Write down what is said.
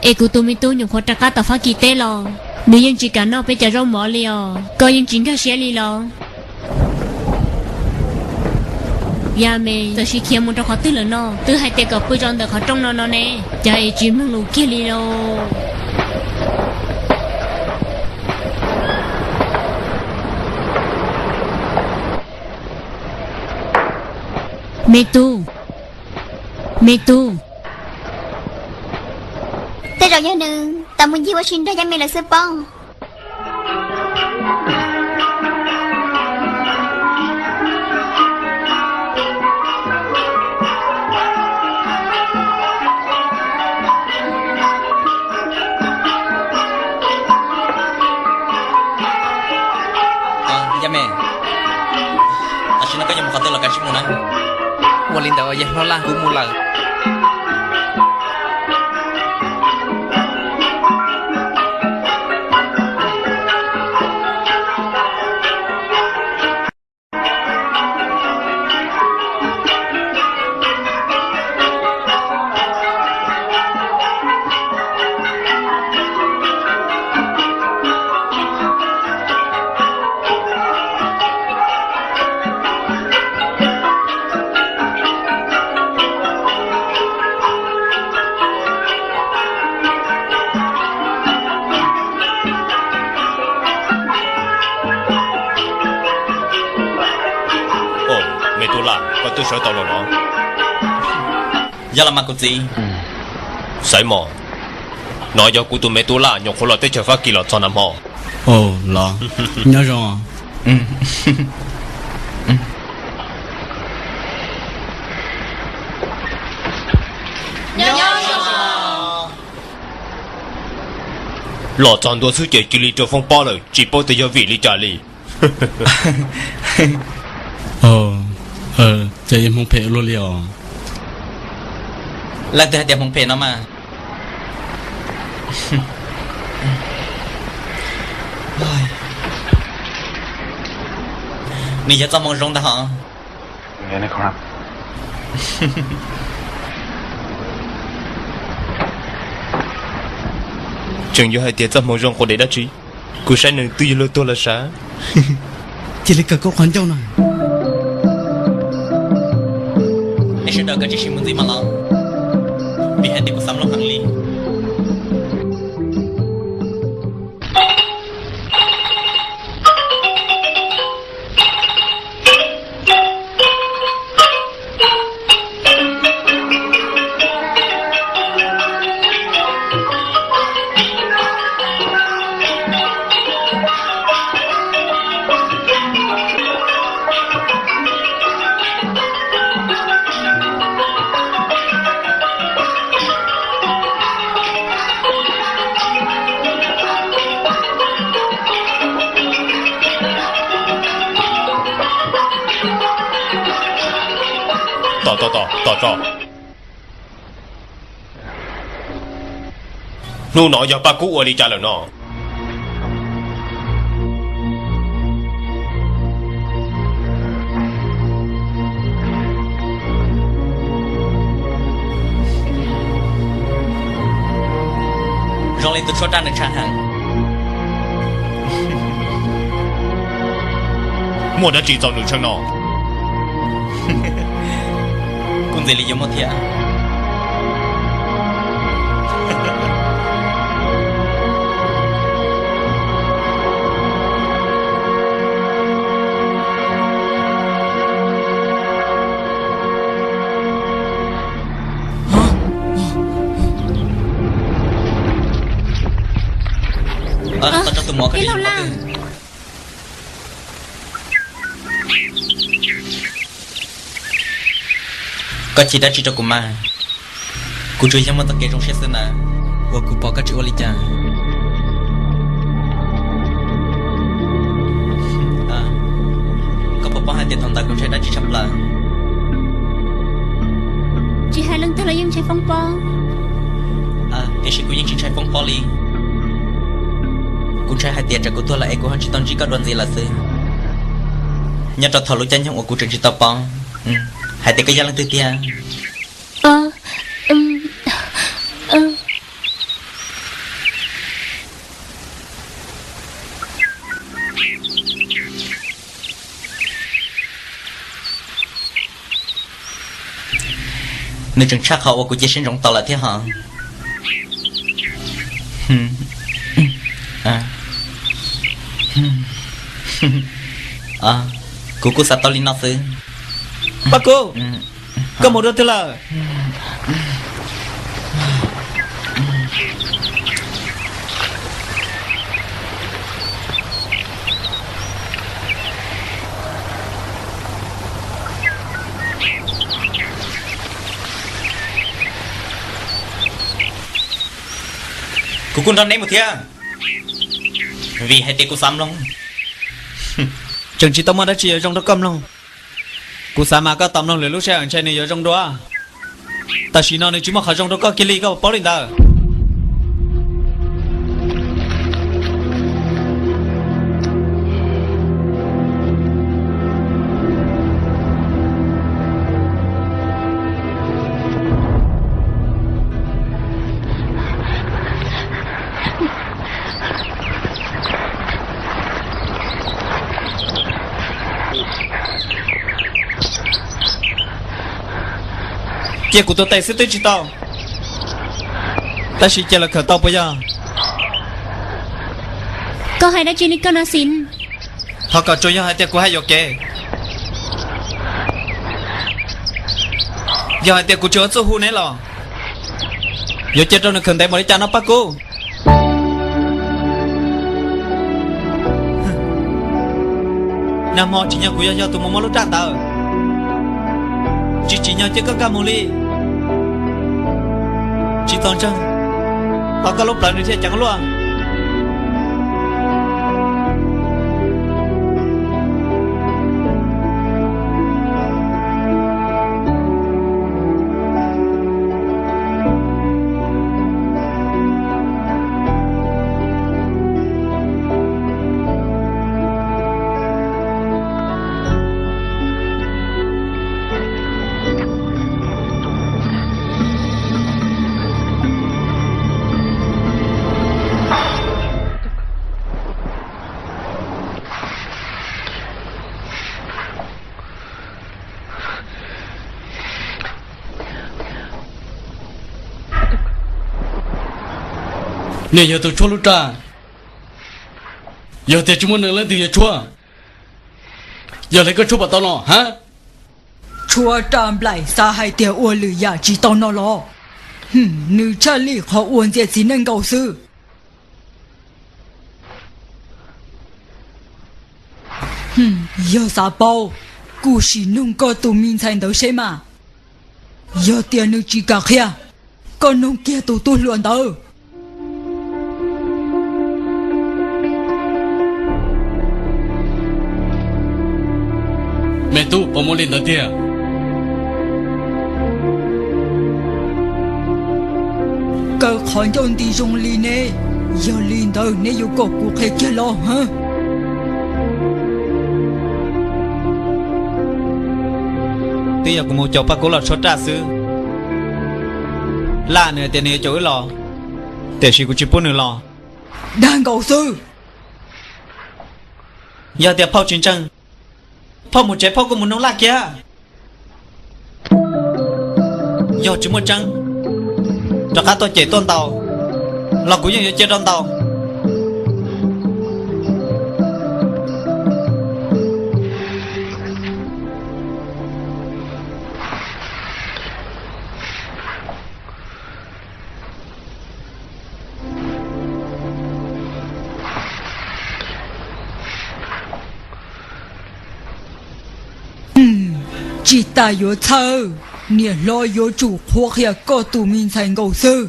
Es kuv tus me tub nyuam qhuav rov qab tom Fab Kis teb los nws yeej tsis kam noj peb cov zaub mov li os. Koj yeej tsis nkag siab li los? Yame, txawm sis khiav mus rau qhov twg lawm no? Twb hais tias kom pw rau ntawm qhov rooj no no ne, cas es tsis mloog lus kiag li lauj? Me tub, me tub. Tej zaum yog nws tau mus ncig ua si nrog Yame lawm xwb pob. Yame, tam sim no koj yuav mus qhov twg los kav tsij mus na. Ua li ntawd yawg hlob Laj, kuv mus lawm. Me tub Laj, koj twb sawv tau los los? Yog los mas kuv txiv. Xaiv Mos, no yog kuv tus me tub Laj nyuam qhuav los teb chaws Fab Kis los txog nag hmo. Los, nyob zoo. Los txog ntua xwb ces cia li raug foob pob lawm, tsis paub tias yog vim li cas li. Ces yog hmoov phem luaj li os. Leej twg hais tias hmoov phem no mas? Nws yog txoj hmoov zoo ntag hos. Tseem yuav hais tias txoj hmoov zoo quav dev dab tsi? Kuv saib nws twb yog luag tuag los sav. Cia li kawm koj qhov ncauj no. Nej sawv daws kav tsij sim mus ntxiv mas los, vim hais tias kuv xav mloog heev li. Tom, tom, tom, tom tso. Hnub no yog Paj Kub ua li cas lawm no? Zoo li tus tshuab raj nws tshaj heev. Muaj dab tsi txaus nws tsheej no? Kuv ntxiv li yuav muaj thiab. Tau tso tus mov koj tsis mus qhov twg. Koj chim dab tsi rau kuv mas? Kuv tsuas yog muaj txoj kev zoo siab xwb na. Uas kuv pom koj tsis ua li cas. Koj puas paub hais tias thaum ntawd kuv ntshai dab tsi tshaj plaws? Tsis hais leej twg los yeej ntshai foob pob. Tiam sis kuv yeej tsis ntshai foob pob li. Kuv ntshai hais tias tsam kuv tuag lawm es kuv ho tsis tau ntsib koj dua ntxiv lawm xwb. Nyob rau thaum lub caij nyoog uas kuv tseem tsis tau paub hais tias koj yog leej twg tiag. Ua, mm, mm. Nws tseem tshaj qhov uas kuv cia siab ntsoov tau lawm thiab hos. Kuv kuj xav tau li no xwb. Paj Kub, koj mus dua twg lawm? Kuv kuj nrog neb mus thiab, vim hais tias kuv xav mloog. Tseem tsis tau muaj dab tsi yuav zoo rau koj mloog. Kuv xav mas koj tos mloog lwm lub sij hawm ntshai nws yuav zoo dua. Tam sim no nws tsis muaj qhov zoo rau koj kiag li, koj puas paub li ntawd? Cia kuv tus tes xwb twb tsis tau, tab sis cia lawv khawm tau puas yog? Koj hais dab tsi li koj no xis? Thov kom tsuas yog hais tias kuv hais yuam kev. Yog hais tias kuv tsis ua txuj hu neb los yuav cia rau nws khawm ntev npaum li cas no Paj Kub? Nag hmo tsim nyog kuv yog yog tus mus muab lub raj ntawd, tsis tsim nyog cia koj nkag mus li. Tsis txaus ntseeg, tos koj lub plawv nws thiaj ceev luaj. Niam yog tus tshuab lub raj, yog tias tsis muaj neeg leej twg yuav tshuab, yog li koj tshuab puas tau no hab? Tshuab raj nplaim xav hais tias ua lwm yam tsis tau no los? Nws tshaj li qhov ua ntxias txiv neej nkaus xwb. Yog xav paub, kuj sim nug koj tus me ntxhais ntawd seb mas. Yog tias nws tsis kam qhia, koj nug kiag tus tub hluas ntawd. Me tub, puas muaj li ntawd tiag? Kaw qhov ncauj nti zoo li ne, yog li ntawd neb yuav kom kuv qhia kiag los hab? Twb yog kuv mus caum Paj Kub los tshuab raj xwb. Laj nws hais tias nws yuav caum wb los, tiam sis kuv tsis pub nws los. Dag nkaus xwb. Yog tias phauj tsis ntseeg, phauj mus tsev phauj kuj mus noog Laj kiag. Yog tsis muaj tseeb, rov qab tuaj cem tuaj ntaus los kuv yeej yuav cia rau ntaus. Tsis tas yuav txhawj, niam hlob yuav tsum qhuab qhia koj tus me ntxhais nkaus xwb.